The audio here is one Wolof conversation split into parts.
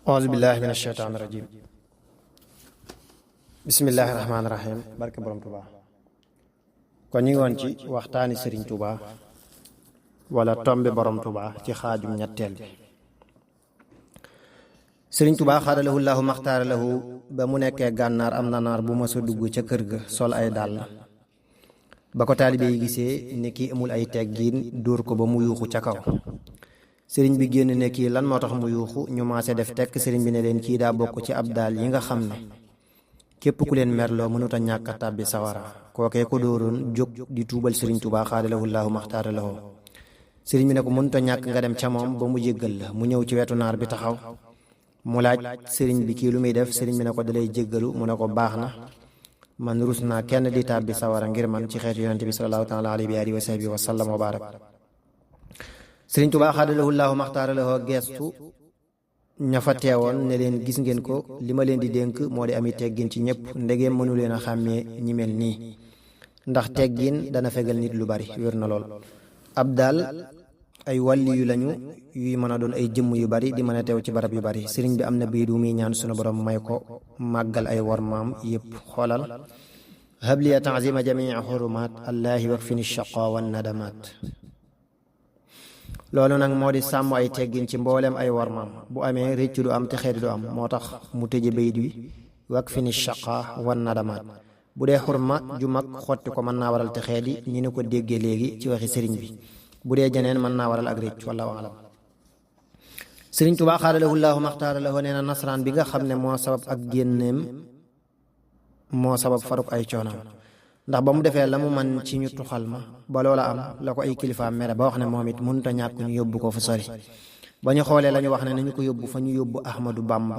auzu billahi min asheytaani rajim bismillahi rahmaani rahim barke borom Tuuba. kon ñu ngi woon ci waxtaani sëriñ Tuuba wala tombi borom Tuuba ci xaajum ñetteel bi. sëriñ Tuuba xaadalahu llaahu maxtaara lahu ba mu nekkee gànnaar am na naar bu ma sa dugg ca kër ga sol ay dàll ba ko taalibe yi gisee ne kii amul ay teggiin dóor ko ba mu yuuxu ca kaw. sëriñ bi génn ne kii lan moo tax mu yuuxu ñu maase def tekk. sëriñ bi ne leen kii daa bokk ci ab daal yi nga xam ne képp ku leen merloo mënut a ñàkk a tàbbi sawara. kookee ko dóoroon jóg di tuubal sëriñ Tuubaa xaadalahu llaahu maxtaara lahu. sëriñ bi ne ko mënut a ñàkk nga dem ca moom ba mu jéggal la. mu ñëw ci wetu naar bi taxaw mu laaj sëriñ bi kii lu muy def. sëriñ bi ne ko dalay jéggalu. mu ne ko baax na, man rus naa kenn di tàbbi sawara ngir man ci xeetu yonente bi salallaahu taala alayhi wa sahbihi wa sallam wa barak. sëriñ Tuubaa xaadalahu llaahu maxtaara lahu geestu ña fa teewoon ne leen gis ngeen ko, li ma leen di dénk moo di ami teggin ci ñëpp ndegeem mënu leen a xàmmee ñi mel nii, ndax teggin dana fegal nit lu bari. wér na lool. ab daal ay wàlli yu lañu yuy mën a doon ay jëmm yu bari di mën a teew ci barab yu bari. sëriñ bi am na bii du muy ñaan sunu borom may ko màggal ay wormaam yépp. xoolal habliya taazima jamii xurumaat allaahi wakfini shaqa wan nadamaat. loolu nag moo di sàmm ay teggin ci mbooleem ay wormaam. bu amee rëccu du am te xeeti du am. moo tax mu tëje bayit wi wakfini shaqa wan nadamaat. bu dee xurma ju mag xotti ko mën naa waral te xeeti ñi ne ko déggee léegi ci waxi sëriñ bi. bu dee jeneen mën naa waral ak rëcc. wallaahu alam. sëriñ Tuubaa xaadalahu llaahu maxtaara lahu nee na nasaraan bi nga xam ne moo sabab ak génneem moo sabab faruk ay coonaam. ndax ba mu defee la mu man ci ñu tuxal ma ba loola am la ko ay kilifaam mere ba wax ne moom it mënut a ñàkk ñu yóbbu ko fa sori. ba ñu xoolee la ñu wax ne nañu ko yóbbu fa ñu yóbbu Ahmadu Bamba.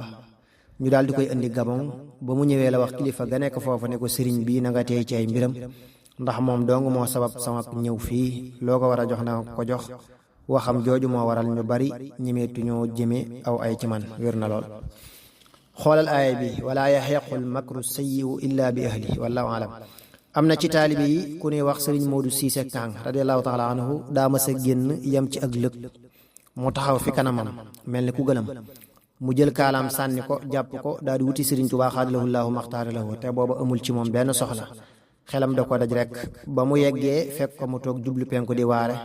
ñu daal di koy indi Gabon. ba mu ñëwee la wax kilifa ga nekk foofa ne ko sëriñ bii na nga teey ci ay mbiram, ndax moom dong moo sabab sama ñëw fii. loo ko war a jox na ko jox. waxam jooju moo waral ñu bari ñemeetu ñoo jëme aw ay ci man. wér na lool. xoolal aaya bi wala yaxiqul makru sayyi'u illa bi ahli. wallaahu alam. am na ci taalibe yi ku ñuy wax sëriñ Moodu Siise Kàng radiyallaahu taala anhu daa ma sa génn yem ci ak lëg mu taxaw fi kanamam mel ni ku gëlëm. mu jël kaalaam sànni ko jàpp ko daal di wuti sëriñ Tuubaa xaadalahu llaahu maxtaara lahu te booba amul ci moom benn soxla. xelam da ko daj rekk ba mu yeggee fekk ko mu toog jublu penku di waare.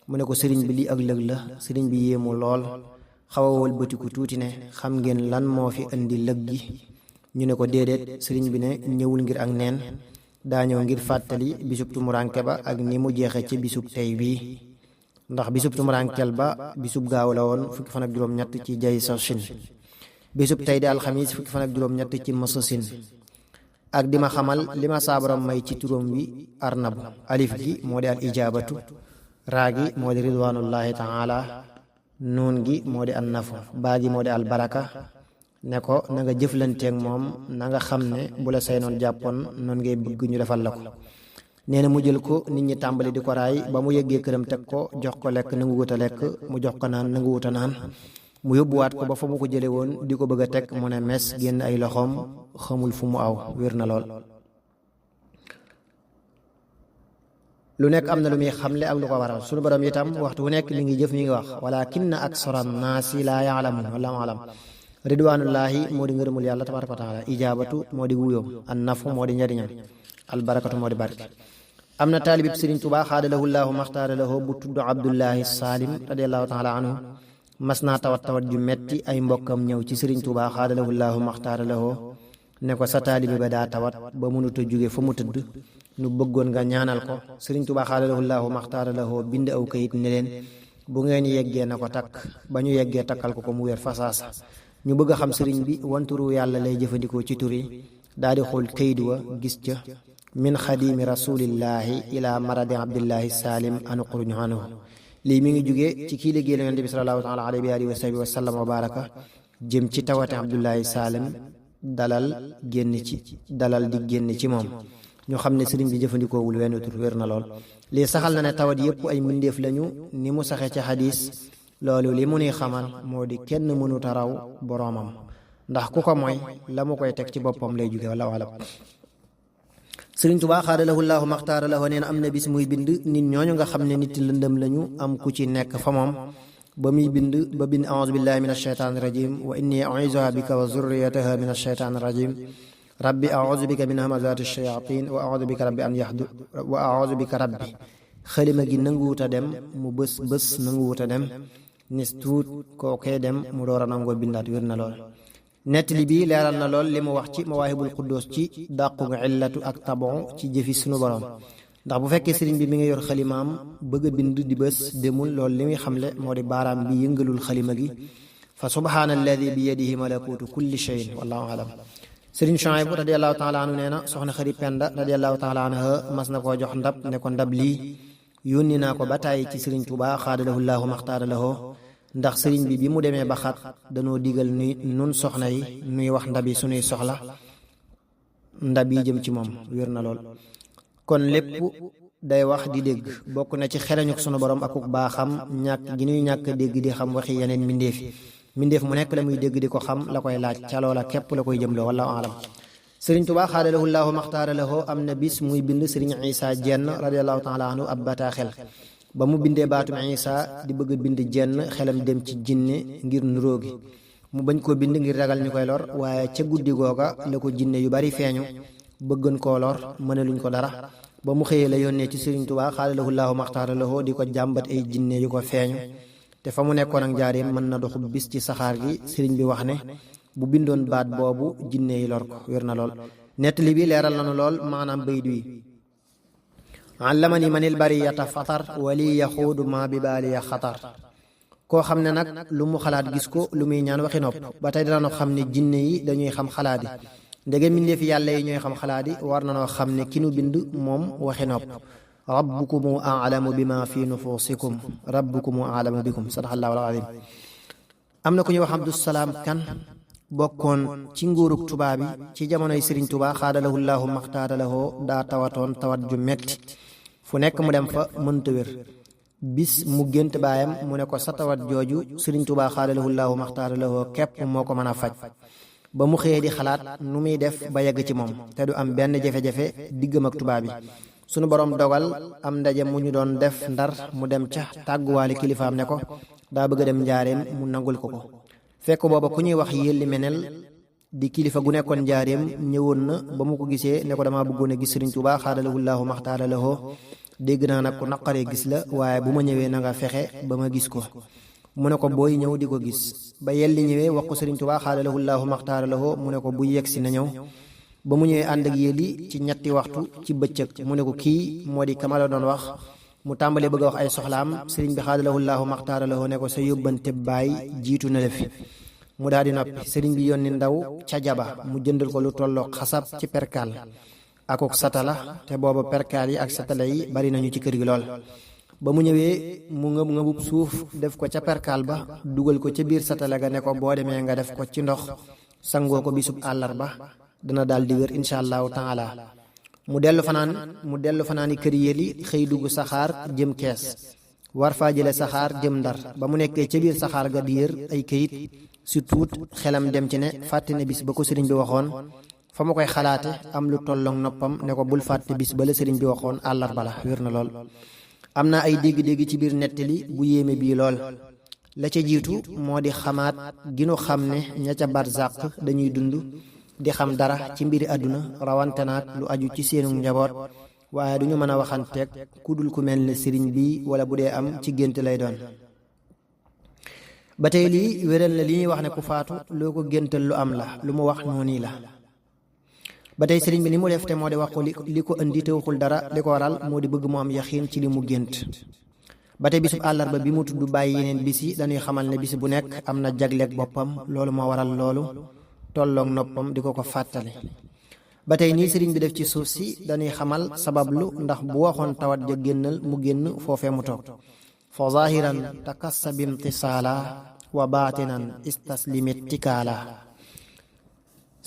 mu ne ko sëriñ bi lii ak lëg la. sëriñ bi yéemu lool xaw a wëlbatiku tuuti ne xam ngeen lan moo fi indi lëg gi. ñu ne ko déedéet. sëriñ bi ne ñëwul ngir ak neen, daa ñëw ngir fàttali bisub tumuranke ba ak ni mu jeexe ci bisub tey bii. ndax bisub tumurankel ba bisub gaaw la woon fukki fan ak juróom-ñett ci jay sasin. bisub tey di alxamis fukki fan ak juróom-ñett ci masasin. ak di ma xamal li ma saabaram may ci turam wi arnabu. alif gi moo di al ijaabatu, raa gi moo di ridwanullahi taala, nuun gi moo di an nafu, baa gi moo di al baraka. ne ko na nga jëflanteeg moom na nga xam ne bu la say noon jàppoon noonu ngay bëgg ñu defal la ko. nee na mu jël ko nit ñi tàmbali di ko raay ba mu yeggee këram teg ko jox ko lekk nangu wut a lekk, mu jox ko naan nangu wut a naan. mu yóbbuwaat ko ba fa mu ko jële woon di ko bëgg a teg mu ne mes génn ay loxoom xamul fu mu aw. wér na lool. lu nekk am na lu muy xamle ak lu ko waral. sunu borom itam waxtu wu nekk mi ngi jëf mi ngi wax walaakinna aksara naasi laa ya'lamuun. wallaahu alam. ridwanullahi moo di ngërëmul yàlla tabaraka wa taala. ijaabatu moo di wuyoom. an nafu moo di njariñam. albarakatu moo di barke. am na taalibib sëriñ Tuubaa xaadalahu llaahu maxtaara lahu bu tudd Abdullahi Salim radiyallaahu taala anhu. mas naa tawat ju metti ay mbokkam ñëw ci sëriñ Tuubaa xaadalahu llaahu maxtaara lahu ne ko sa taalibi ba daa tawat ba mënut a jóge fa mu tëdd, nu bëggoon nga ñaanal ko. sëriñ Tuubaa xaadalahu llaahu maxtaara lahu bind aw kayit ne leen bu ngeen yeggee na ko takk. ba ñu yeggee takkal ko mu wér fasaasa. ñu bëgg a xam sëriñ bi wan turu yàlla lay jëfandikoo ci tur yi. daal di xool kayit wa gis ca min xadimi rasulillahi ila maradi abdillahi salim anuqruñu anhu. lii mi ngi jugee ci kii liggéey la yonent bi salallaahu taala alayhi wa sahbihi wa sallam wa baraka jëm ci tawate abdullahi salim dalal di génn ci moom. ñu xam ne sëriñ bi jëfandikoowul wenn tur. wér na lool. lii saxal na ne tawat yépp ay mbindeef lañu ni mu saxee ci xadis. loolu li mu nuy xamal moo di kenn mënut a raw boroomam, ndax ku ko mooy la mu koy teg ci boppam lay jóge. wallaahu alam. sëriñ Tuubaa xaadalahu llaahu maxtaara lahu nee na am na bis muy bind nit ñooñu nga xam ne nit lëndëm lañu am ku ci nekk fa moom ba muy bind a'uuzu billahi min ashaytaani rajim wa inni u'iizuha bika wa zurriyataha min ashaytaani rajim rabbi a'uuzu bika min hamazaati shayatin wa a'uuzu bika rabbi an yaxdu wa a'uuzu bika rabbi xalima gi nanguwuta dem mu bës nanguwuta dem nis tuut kookee dem mu door a nangoo bindaat wér na lool. nettali bi leeral na lool li mu wax ci mawaahibul quddus ci dàqu illatu ak tabon ci jëfi sunu borom ndax bu fekkee sëriñ bi mi ngi yor xalimaam bëgg a bind di bës demul lool li muy xamle moo di baaraam bi yëngalul xalima gi fa subhaana alladi bi yadihi malakuutu kulli shayin wallahu alam. sëriñ Chouaïbou radiallahu taala anhu nee na soxna xari penda radiallahu taala anha mas na koo jox ndab ne ko ndab lii yónni naa ko ba tàyyi ci sëriñ Tuubaa xaadalahu llaahu maxtaara lahu ndax sëriñ bi mu demee ba xat danoo digal nun soxna yi nuy wax ndab yi sunuy soxla ndab yi jëm ci moom wér na lool. kon lépp day wax di dégg bokk na ci xereñuk sunu borom akuk baaxam ñàkk gi ñuy ñàkk dégg di xam waxi yeneen mbindeef mu nekk la muy dégg di ko xam la koy laaj ca loola képp la koy jëmloo wallahu alam. sëriñ Tuubaa xaadalahu llaahu maxtaara lahu am na bis muy bind sëriñ Isa jenn radiallahu taala anhu ab bataaxel ba mu bindee baatum Isa di bëgg a bind jenn xelam dem ci jinne ngir nuróo gi mu bañ koo bind ngir ragal ñu koy lor waaye ca guddi googa la ko jinne yu bari feeñu bëggoon koo lor mënaluñ ko dara ba mu xëyee la yónnee ci sëriñ Tuubaa xaadalahu llaahu maxtaara lahu di ko jàmbat ay jinne yu ko feeñu te fa mu nekkoon ak njaareem mën na doxub bis ci saxaar gi sëriñ bi wax ne bu bindoon baat boobu jinne yi lor ko wér na lool. nettali bi leeral nanu lool maanaam baydu yi allamani manil bariyata fatar wali yaxuudu ma bi baaliya xatar koo xam ne nag lu mu xalaat gis ko lu muy ñaan waxi nopp ba tey dana xam ne jinne yi dañuy xam xalaat yi ndege mbindeefi yàlla yi ñooy xam xalaat yi war na noo xam ne ki nu bind moom waxi nopp rabbukumu a'lamu bima fi nufusikum rabbukumu a'lamu bikum sadaqallahu al-azim. am na ku ñuy wax Abdusalaam Kan bokkoon ci nguurug tubaab bi ci jamonoy sëriñ Tuubaa xaadalahu llaahu maxtaara lahu daa tawatoon tawat ju metti fu nekk mu dem fa mënta wér bis mu gént baayam mu ne ko sa tawat jooju sëriñ Tuubaa xaadalahu llaahu maxtaara lahu képp moo ko mën a faj ba mu xëyee di xalaat nu muy def ba yegg ci moom te du am benn jafe-jafe diggam ak tubaab bi sunu borom dogal am ndaje mu ñu doon def Ndar mu dem ca tàgguwaale kilifaam ne ko daa bëgg a dem njaareem mu nangul ko fekk booba ku ñuy wax yëlli menel di kilifa gu nekkoon njaareem ñëwoon na ba mu ko gisee ne ko damaa bëggoon a gis sëriñ Tuubaa xaadalahu llaahu maxtaara lahu dégg naa nag ku naqaree gis la waaye bu ma ñëwee na nga fexe ba ma gis ko mu ne ko booy ñëw di ko gis ba yelli ñëwee wax ko sëriñ Tuubaa xaadalahu llaahu maxtaara lahu mu ne ko bu yegsi na ñëw ba mu ñëwee ànd ak yëlli ci ñetti waxtu ci bëccëg mu ne ko kii moo di kama la doon wax mu tàmbalee bëgg a wax ay soxlaam sëriñ bi xaadalahu llaahu maxtaara lahu ne ko sa yóbbante baay jiitu na la fi mu daal di noppi sëriñ bi yónni ndaw ca jaba mu jëndal ko lu tolloo xasab ci perkaal akok satala te booba perkaal yi ak satala yi bari nañu ci kër gi lool ba mu ñëwee mu ngëbub suuf def ko ca perkaal ba dugal ko ca biir satala ga ne ko boo demee nga def ko ci ndox sangoo ko bisub àllarba dana daal di wér insha allahu taala mu dellu fanaani kër yéli xëy dugg saxaar jëm kees war faa jële saxaar jëm Ndar ba mu nekkee ca biir saxaar ga di yër ay këyit surtout xelam dem ci ne fàtte ne bis ba ko sëriñ bi waxoon fa ma koy xalaate am lu tolloog noppam ne ko bul fàtte bis ba la sëriñ bi waxoon àllarba la wér na lool. am na ay dégg-dégg ci biir nettali bu yéeme bii lool la ca jiitu moo di xamaat gi nu xam ne ña ca barzaq dañuy dund di xam dara ci mbiri àdduna rawante naag lu aju ci seenu njaboot waaye duñu mën a waxanteeg ku dul ku mel ne sëriñ bi wala bu dee am ci gént lay doon. ba tey lii wéral na li ñuy wax ne ku faatu loo ko géntal lu am la lu mu wax noonu la. ba tey sëriñ bi li mu def te moo di wax ko li ko indi te waxul dara li ko waral moo di bëgg mu am yaxiin ci li mu gént. ba tey bisub àllarba bi mu tudd bàyyi yeneen bis yi dañuy xamal ne bis bu nekk am na jagleeg boppam loolu moo waral loolu tolloog noppam di ko fàttale. ba tey nii sëriñ bi def ci suuf si dañuy xamal sabablu ndax bu waxoon tawat ja génnal mu génn foofee mu toog fa zahiran takassab imtisaala wa baatinan istaslimit tikaala.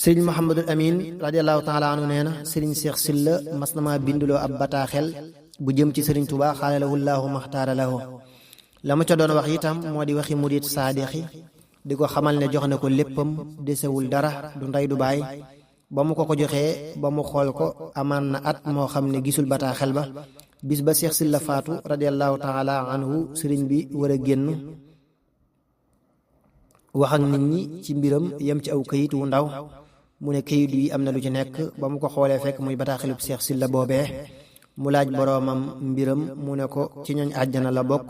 sëriñ Mouhamadul Amin radiallahu taala anhu nee na sëriñ Seex Silla mas na maa binduloo ab bataaxel bu jëm ci sëriñ Tuubaa xaadalahu llaahu maxtaara lahu la mu ca doon wax itam moo di waxi murit saadixi di ko xamal ne jox na ko léppam desewul dara du ndey du baay ba mu ko joxee ba mu xool ko amaan na at moo xam ne gisul bataaxel ba bis ba Seex Silla faatu radiallahu taala anhu sëriñ bi war a génn wax ak nit ñi ci mbiram yem ci aw kayit wu ndaw mu ne kayit yi am na lu ci nekk ba mu ko xoolee fekk muy bataaxilub Seex Silla boobee mu laaj boroomam mbiram mu ne ko ci ñooñ àjjana la bokk.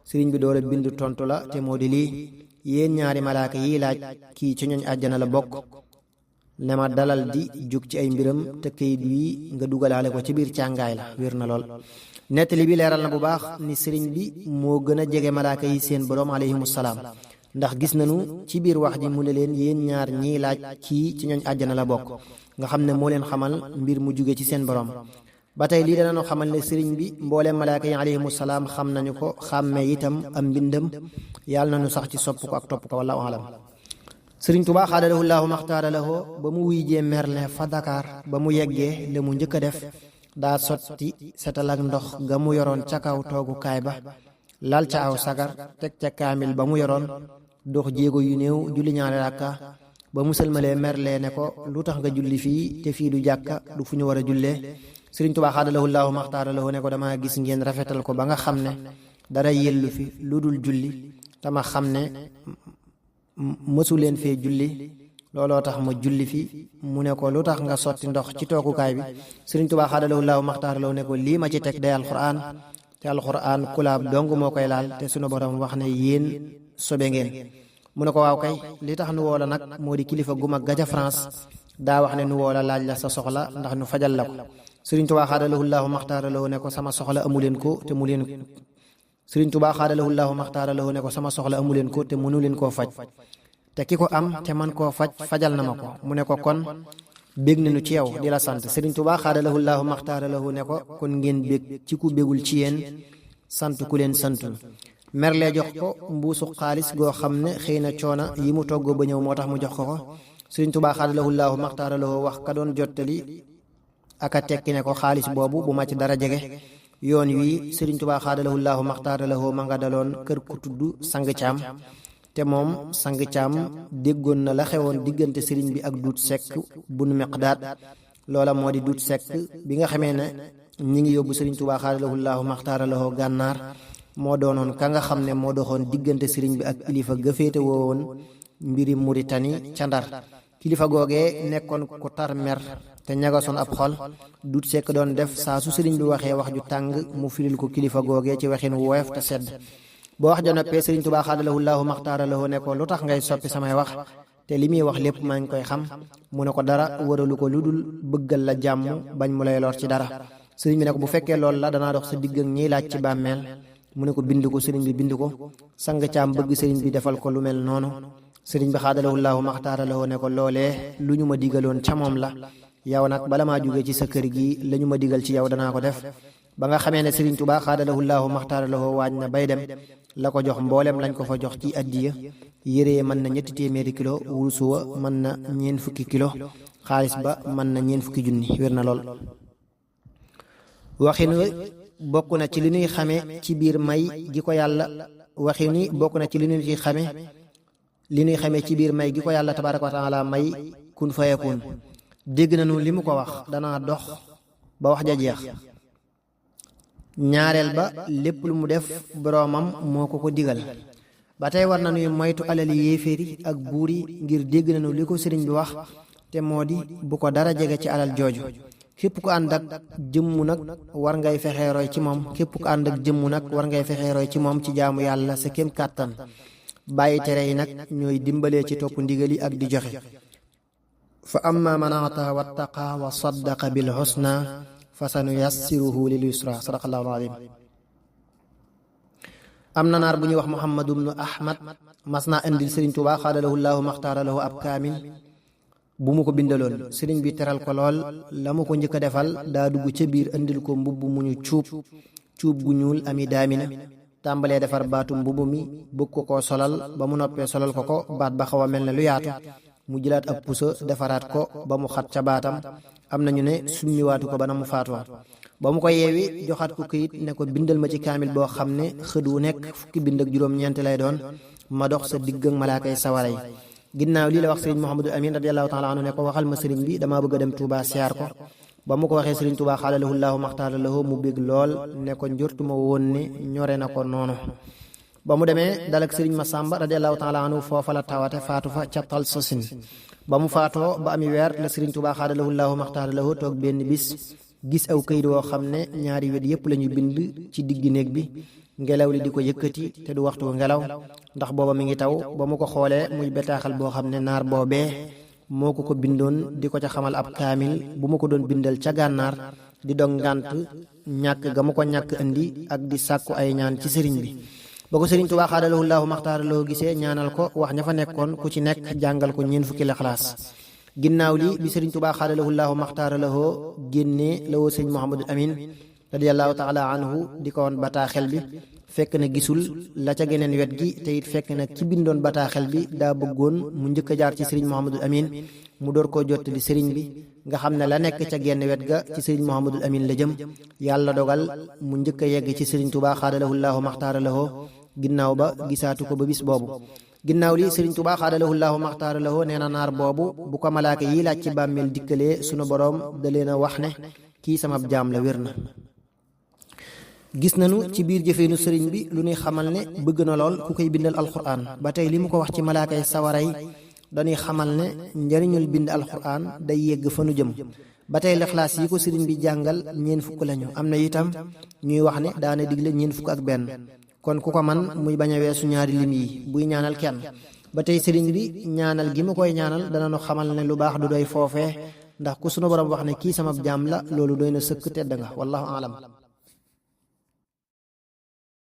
sëriñ bi door a bind tontu la te moo di lii: yéen ñaari malaaka yi laaj kii ci ñooñ àjjana la bokk ne ma dalal di jug ci ay mbiram te kayit wi nga dugalaale ko ci biir càngaay la. wér na lool. nettali bi leeral na bu baax ni sëriñ bi moo gën a jege malaaka yi seen boroom alayhimu salaam, ndax gis nañu ci biir wax ji mu ne leen yéen ñaar ñii laaj kii ci ñooñ àjjana la bokk, nga xam ne moo leen xamal mbir mu jóge ci seen boroom. ba tey lii danañu xamal ne sëriñ bi mbooleem malaaka yi alayhimu salaam xam nañu ko, xàmmee itam am mbindam. yàlla nañu sax ci sopp ko ak topp ko. wallaahu alam. sëriñ Tuubaa xaadalahu llaahu maxtaara lahu ba mu wuy jee Merlin fa Dakar, ba mu yeggee la mu njëkk a def daa sotti setal ak ndox ga mu yoroon ca kaw toogukaay ba, lal ca aw sagar, teg ca kaamil ba mu yoroon, dox jéego yu néew, julli ñaari rakka. ba mu sëlmalee Merlin ne ko lu tax nga julli fii te fii du jàkka, du fu ñu war a jullee. sëriñ Tuubaa xaadalahu llaahu maxtaara lahu ne ko dama gis ngeen rafetal ko ba nga xam ne dara yellu fi lu dul julli, tama xam ne mësu leen fee julli, looloo tax ma julli fi. mu ne ko lu tax nga sotti ndox ci toogukaay bi. sëriñ Tuubaa xaadalahu llaahu maxtaara lahu ne ko lii ma ci teg day alxuraan, te alxuraan kulaab dong moo koy laal, te sunu borom wax ne yéen sobe ngeen. mu ne ko waaw kay, li tax nu woo la nag moo di kilifa gu mag ga ca France daa wax ne nu woo la laaj la sa soxla ndax nu fajal la ko. sëriñ Tuubaa xaadalahu llaahu maxtaara lahu ne ko sama soxla amuleen ko te mu leen sëriñ Tuubaa xaadalahu llaahu maxtaara lahu ne ko sama soxla amuleen ko te mënu leen koo faj, te ki ko am te man koo fajal na ma ko. mu ne ko kon bég nañu ci yow di la sant. sëriñ Tuubaa xaadalahu llaahu maxtaara lahu ne ko kon ngeen bég ci ku bégul ci yéen, sant ku leen santul. Merle jox ko mbuusu xaalis goo xam ne xëy na coona yi mu toggoo ba ñëw moo tax mu jox ko ko. sëriñ Tuubaa xaadalahu llaahu maxtaara lahu wax ka doon jottali aka tekki ne ko xaalis boobu bu ma ci dara jege. yoon wi sëriñ Tuubaa xaadalahu llaahu maxtaara lahu ma nga daloon kër ku tudd sang caam, te moom sang caam déggoon na la xewoon diggante sëriñ bi ak duut sekk bunu miqdaat. loola moo di duut sekk bi nga xamee ne ñi ngi yóbbu sëriñ Tuubaa xaadalahu llaahu maxtaara lahu gànnaar, moo doonoon ka nga xam ne moo doxoon diggante sëriñ bi ak kilifa gëfeete woowoon mbiri Muritani ca Ndar. kilifa googee nekkoon ku tar mer te ñagasoon ab xol. duut sekk doon def saa su sëriñ bi waxee wax ju tàng mu firil ko kilifa googee ci waxin woyof te sedd. boo wax ja noppee sëriñ Tuubaa xaadalahu llaahu maxtaara lahu ne ko lu tax ngay soppi samay wax te li muy wax lépp maa ngi koy xam. mu ne ko dara waralu ko lu dul bëggal la jàmm, bañ mu lay lor ci dara. sëriñ bi ne ko bu fekkee loolu la danaa dox sa digg ak ñiy laaj ci bàmmeel. mu ne ko bind ko. sëriñ bi bind ko. sang caam bëgg sëriñ bi defal ko lu mel noonu. sëriñ bi xaadalahu llaahu maxtaara lahu ne ko loolee lu ñu ma digaloon ca moom la, yow nag bala maa jóge ci sa kër gi la ñu ma digal ci yow danaa ko def. ba nga xamee ne sëriñ Tuubaa xaadalahu llaahu maxtaara lahu waaj na bay dem, la ko jox mboolem lañ ko fa jox ci addiya. yére mën na 300 kilo, wursu wa mën na 40 kilo, xaalis ba mën na 40 junni. wér na lool. waxin wi bokk na ci li ñuy xame ci biir may gi ko yàlla waxin wi bokk na ci li ñuy xame ci biir may gi ko yàlla tabaaraka wa taala may kun fayakun. dégg nañu li mu ko wax danaa dox ba wax ja jeex. ñaareel ba lépp lu mu def boroomam moo ko ko digal. ba tey war nañuy moytu alali yéeféeri ak buur yi ngir dégg nañu li ko sëriñ bi wax te moo di bu ko dara jege ci alal jooju. képp ku ànd ak jëmmu nag war ngay fexee roy ci moom ci moom ci jaamu yàlla sa kem kàttan. bàyyi tere yi nag ñooy dimbalee ci topp ndigali ak di joxe. fa amma man ata wattaqa wa saddaqa bil husna fa sanuyassiruhu lil yusra. sadaqallahu al-azim. am na naar bu ñuy wax Muhammadu bnu Ahmad mas naa indil sëriñ Tuubaa xaadalahu llaahu maxtaara lahu ab kaamil bu mu ko bindaloon. sëriñ bi teral ko lool. la mu ko njëkk a defal daa dugg ca biir indil ko mbubb mu ñu cuub gu ñuul ami daamina, tàmbalee defar baatu mbubb mi bëgg ko koo solal. ba mu noppee solal ko baat ba xaw a mel ne lu yaatu, mu jëlaat ab pusa defaraat ko ba mu xat ca baatam. am nañu ne summiwaatu ko ba na mu faatoo. ba mu ko yeewi joxaat ko këyit ne ko bindal ma ci kaamil boo xam ne xët wu nekk 10 bind ak juróom-ñeent lay doon, ma dox sa digg ak malaakay sawara yi. ginnaaw lii la wax sëriñ Mouhamadul Amin radiyallahu taala anhu ne ko waxal ma sëriñ bi damaa bëgg a dem Touba siyaar ko. ba mu ko waxee sëriñ Touba xaadalahu llaahu maxtaara lahu mu bég lool ne ko njortuma woon ne ñore na ko noonu. ba mu demee dalak sëriñ Masamba radiallahu taala anhu foofa la tawate faatu fa ca Talsosin ba mu faatoo ba ami weer la sëriñ Tuubaa xaadalahu llaahu maxtaara lahu toog benn bis gis aw këyit woo xam ne ñaari wet yépp la ñu bind ci diggi néeg bi ngelaw li di ko yëkkati te du waxtu ngelaw ndax booba mi ngi taw ba mu ko xoolee muy betaaxal boo xam ne naar boobee moo ko bindoon di ko ca xamal ab kaamil bu ma ko doon bindal ca gànnaar di dog ngànt ñàkk ga mu ko ñàkk indi ak di sàkku ay ñaan ci sëriñ bi ba ko sëriñ Tuubaa xaadalahu llaahu maxtaara lahu gisee ñaanal ko wax ña fa nekkoon ku ci nekk jàngal ko ñeen fukki Lixlaas ginnaaw li bi sëriñ Tuubaa xaadalahu llaahu maxtaara lahu génnee la woo sëriñ Muhammadul Amin radiyallahu taala anhu di ko woon bataaxel bi fekk na gisul la ca geneen wet gi te it fekk na ki bindoon bataaxel bi daa bëggoon mu njëkk a jaar ci sëriñ Muhammadul Amin mu door koo jottali sëriñ bi nga xam ne la nekk ca genn wet ga ci sëriñ Muhammadul Amin la jëm yàlla dogal mu njëkk a yegg ci sëriñ Tuubaa xaadalahu llaahu maxtaara lahu ginnaaw ba gisaatu ko ba bis boobu ginnaaw li sëriñ Tuubaa xaadalahu llaahu maxtaara lahu nee na naar boobu bu ko malaaka yi laaj ci bàmmeel dikkalee sunu boroom da leen a wax ne kii sama jaam la wér na gis nañu ci biir jëfeenu sëriñ bi lu ñuy xamal ne bëgg na lool ku koy bindal alxuraan ba tey li mu ko wax ci malaakay sawara yi dañuy xamal ne njariñul bind alxuraan day yegg fa nu jëm ba tey Lixlaas yi ko sëriñ bi jàngal ñeen fukk lañu am na itam ñuy wax ne daana digle ñeen fukk ak benn kon ku ko man muy bañ a weesu ñaari lim yi buy ñaanal kenn ba tey sëriñ bi ñaanal gi mu koy ñaanal dana nu xamal ne lu baax du doy foofee ndax ku sunu borom wax ne kii sama jaam la loolu doy na sëkk tedd nga wallahu alam